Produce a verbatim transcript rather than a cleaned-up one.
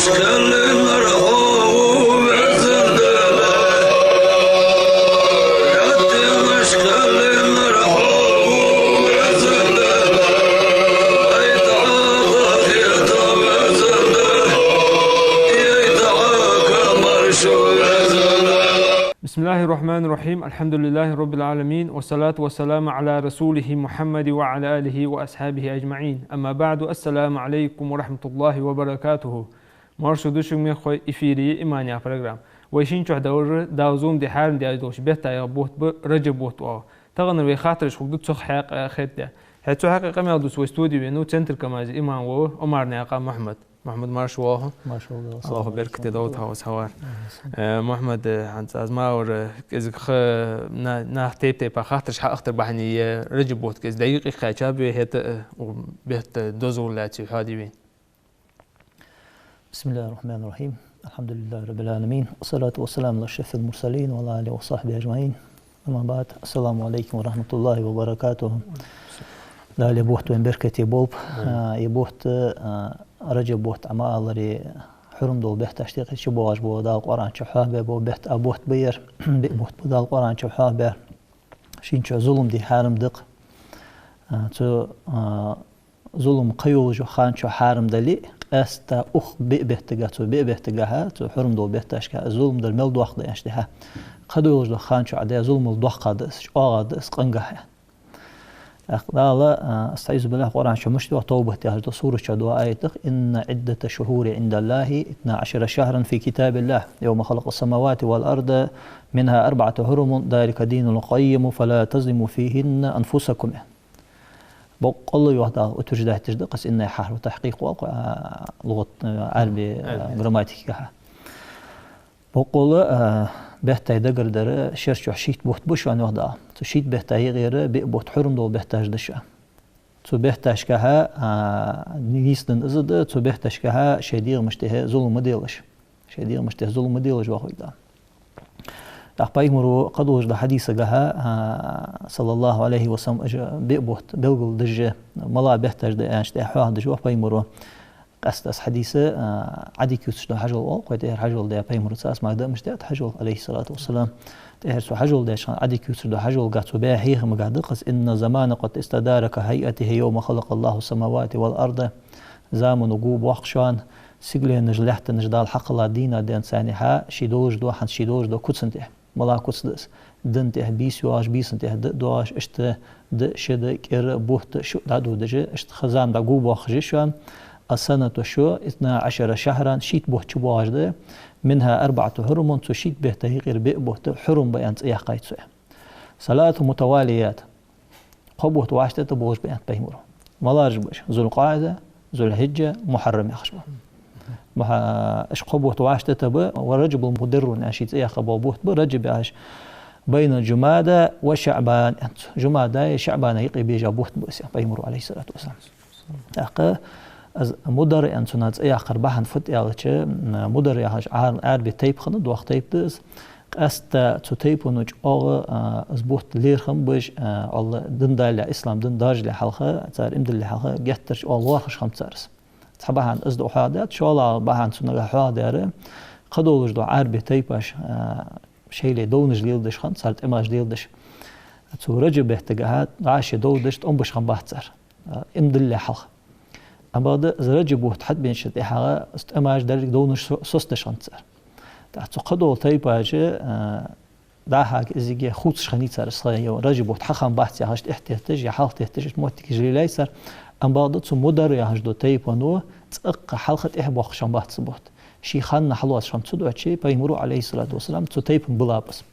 بسم الله الرحمن الرحيم. الحمد لله رب العالمين. والصلاة والسلام على رسوله محمد وعلى آله وأصحابه أجمعين. أما بعد. السلام عليكم ورحمة الله وبركاته. Марша да шуга, мехкахой, эфире я «Иман» яха программа. Вай шин чухь далар Дала зулам де хьарам даь долча бетта юкъе бутт ба Раджаб бутт оал. Тахан вай хаттараш хургда цох хьакъ хетта. ХӀаьта цу хьакъехьа къамаьл дувца вай студе венав Центр КамАЗа имам вола Омарнаькъан Мухьмад. Мухьмад, марша воагӀалва. Марша воагӀалва. Аллахӏа беркате долда хьо укхаза хьавар. Э, Мухьмад, э, хӀанз аз ма аллара, кӀезига ха-, на-, наха тайп-тайпара хаттараш хьаахийтар бахьан, е Раджаб бутт кӀезига дӀаюкъе кхаьчаб вай, хӀаьта, э, укх бетта дозал лаьца хьоадий вайна. بسم الله الرحمن الرحيم. الحمد لله رب العالمين. والصلاة والسلام على أشرف المرسلين وعلى آله وصحبه أجمعين. أما بعد. السلام عليكم ورحمة الله وبركاته. Дала ер бутт вайна беркате болба. Амин. А, ер бутт, а, Раджаб бутт, Ӏа ма аллара, хьурма дола бетташта юкъе чубоагӀаш бола, Дала Къуръан чу хьоахабаь бола бетта бутт ба ер. Биъ бутт ба Дала Къуръан чу хьоахабаь. Шин чу зулам де хьарам да-кх. А, цу, а, зулам кхыйолча хан чу хьарам дале а, къаьстта укх биъ беттагахьа, цу биъ беттагахьа, цу хьурма долча бетташкахьа зулам дар мел доккха да аьнначул тӀехьагӀа, кхыдолча хан чу Ӏа даь зулам мел доккха да из, чӀоагӀа да из, къинагахьа. ТӀаккха Дала, а, أستعيذ بالله, Къуръан чу мишта йоах, Тавбат яхаш долча сурат чу доагӀа аят да-кх: «إن عدة الشهور عند الله اثنا عشر شهرا في كتاب الله يوم خلق السماوات والأرض منها أربعة حرم ذلك الدين القيم فلا تظلموا فيهن أنفسكم». Боккъала йоах Дала, утверждать деш да-кх из, إن хьарфу тахькъикъ оал-кх, а, лугӀат, а, Ӏарбий, а, грамматикагахьа. Боккъала, а, беттай дагардар шера чухь шийтта бутт ба шоана, йоах Дала. Цу шийтта бетта юкъера биъ бутт хьурма дола бетташ да шоана. Цу бетташкахьа, а, нийсденна из да, цу бетташкахьа шоай дегӀамашта тӀехьа зулам ма делаш. Шоай дегӀамашта тӀехьа зулам ма делаш, йоах вайга Дала. ТӀаккха Пайхамара кхыдолча хьадисагахьа, а, صلى الله عليه وسلم, уж биъ бутт белгалдеш, малагӀа бетташ да аьнначул тӀехьагӀа хьоахадеш ва Пайхамара. Къаьстта из хьадис, а, Ӏадика ювцаш дола хьажол оал-кх вай, тӀехьара хьажол даь Пайхамарца, аз магда мишта да хьажол, عليه الصلاة والسلام. ТӀехьара цу хьажол даьча хана Ӏадика ювцаш дола хьажолга цо баь хьехамагахьа да-кх из: «إن الزمان قد استدار كهيئته يوم خلق الله السماوات والأرض». Замано го боаккх шоана, сигаленаш, лаьттанаш Дала хьакхелла дийнахьа денз царна хьа, ше долаш дола, хӀанз ше долаш дола куцан тӀехьа. МалагӀа куц да из? Ден тӀехьа бийса йоагӀаш, бийсан тӀехьа ди доагӀаш, иштта ди, ши ди, кӀира, бутт, шу дӀадодаш, иштта ха, зама дӀа го боаккхаш я шоана. «السنة», шу, «اثنا عشر شهرا», шийтта бутт чубоагӀаш да. «منها أربعة حرم», цу шийтта бетта юкъера биъ бутт хьурум ба аьнна цӀи яьккхай цо. «ثلاث متواليات». Кхо бутт вӀаштӀехьа тӀабоагӀаш ба аьннад Пайхамара. МалагӀаш ба уж? «ذو القعدة», «ذو الحجة», «محرم» яхаш ба. Муха-, уж кхо бутт вӀаштӀехьа тӀаба, «ورجب مضر» аьнна ший цӀи яьккха бола бутт ба, Раджаб яхаш, «بين جمادى وشعبان» аьннад цо. Жумадаи ШаӀбани юкъе бежа бутт ба из, аьннад Пайхамара, عليه الصلاة والسلام. ТӀаккха из Мудар аьнна цунах цӀи яьккхара бахьан фуд аьлча, м, Мудар яхаш Ӏар-, Ӏарбий тайпа хиннад, доккха тайпа да из. Къаьстта цу тайпано чӀоагӀа, а, из бутт лерхӀам беш, а, Аллахӏ дин далале, ислам дин даржале хьалха, цар иман диллале хьалха геттара чӀоагӀа лоархӀаш хиннаб цар из. Цхьа бахьан из да хьоахадаьд, шоллагӀа бахьан цунга хьоахадаьр, кхыдолаш дола Ӏарбий тайпаш, а, шоайла довнаш леладеш хиннад, цар тӀемаш леладеш. Цу Раджаб беттагахьа дӀа шоай дов деш, тӀом беш хиннабац цар, а, иман диллале хьалха. Амма бакъда из Раджаб бутт хьатӀабеначул тӀехьагӀа из тӀемаш деррига довнаш со-, соцадеш хиннад цар. ТӀаккха цу кхыдолча тайпаша, а, дӀахо кӀезига хувцаш хиннай цар, из ха, е Раджаб бутт хьахиннабац яхаш, тӀехьатетташ, е хьалхатетташ, иштта моттигаш лелаяьй цар. Амма бакъда цу Мудар яхаш долча тайпано цӀаккха хьалха тӀехьабоаккхаш хиннабац цу бутт. Ший ханна хьалоацаш хиннаб цу дочи, Пайхамара, عليه الصلاة والسلام, цу тайпан ба лапас.